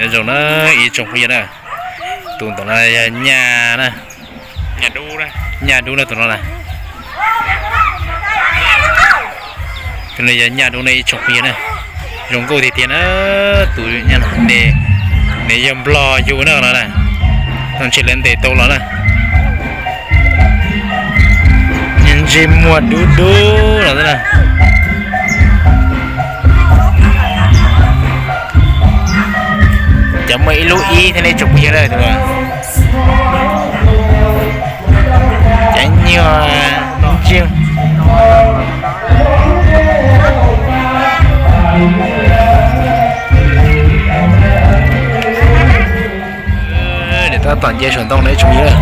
Zoo na ib tsoom phooj ywg na, tus ntawm no yog nyaj na, nyaj dub na tus no na. Tus no yog nyaj dub na ib tsoom phooj ywg na, zoo nkauj tiag tiag na. Tus nyaj no ne, nws yog nplog yug na no na, ntshe lawv ntes tau los na. Ntsej muag dub dub los na. Cov muaj ib lub ib thiab nej tsoom phooj ywg na. Cov nyuag ntsej Nws tab tom nce saum ntoo na ib tsoom phooj ywg.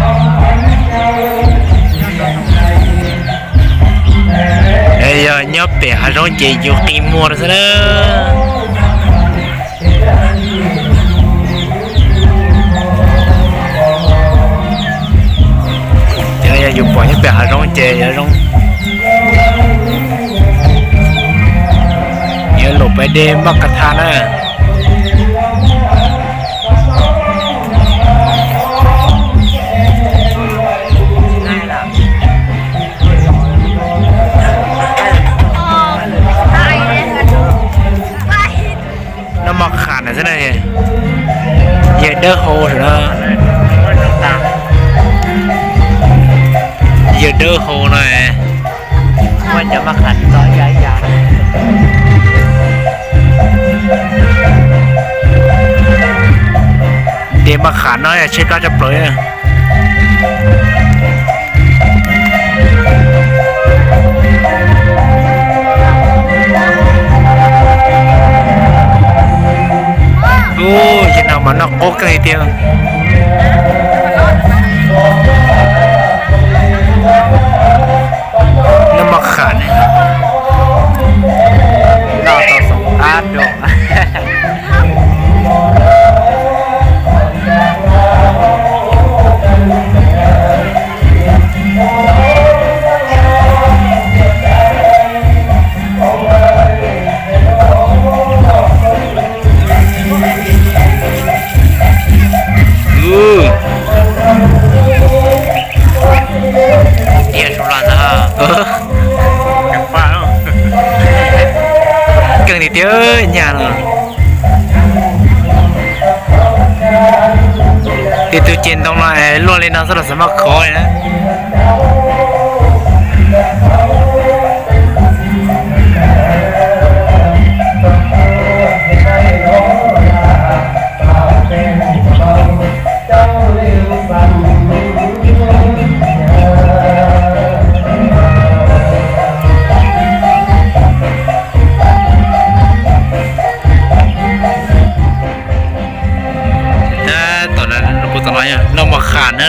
Yog nyob pem hav zoov ces yus qi muag rau xwb na. Ces yog yus pom nyob pem hav zoov ces yuav zoo. Yuav los pem dej Maj Kas Thas na. Noj Maj Qham na xwb na. Yawg Dawb Hau no. Yawg Dawb Hau no. Dej Maj Qham no tshaib plab tshaj plaws. Ub, yawg no mas noj qub kawg li tiag. Noj Maj Qham ne, noj tau xoom qab dua. Cia su los ntag. Keej tiag tiag nyaj no. Tus tus ces ntoo no luaj li no xwb los xav maj khov li na. Tab tom no, kuv tom no Noj Maj Qham na.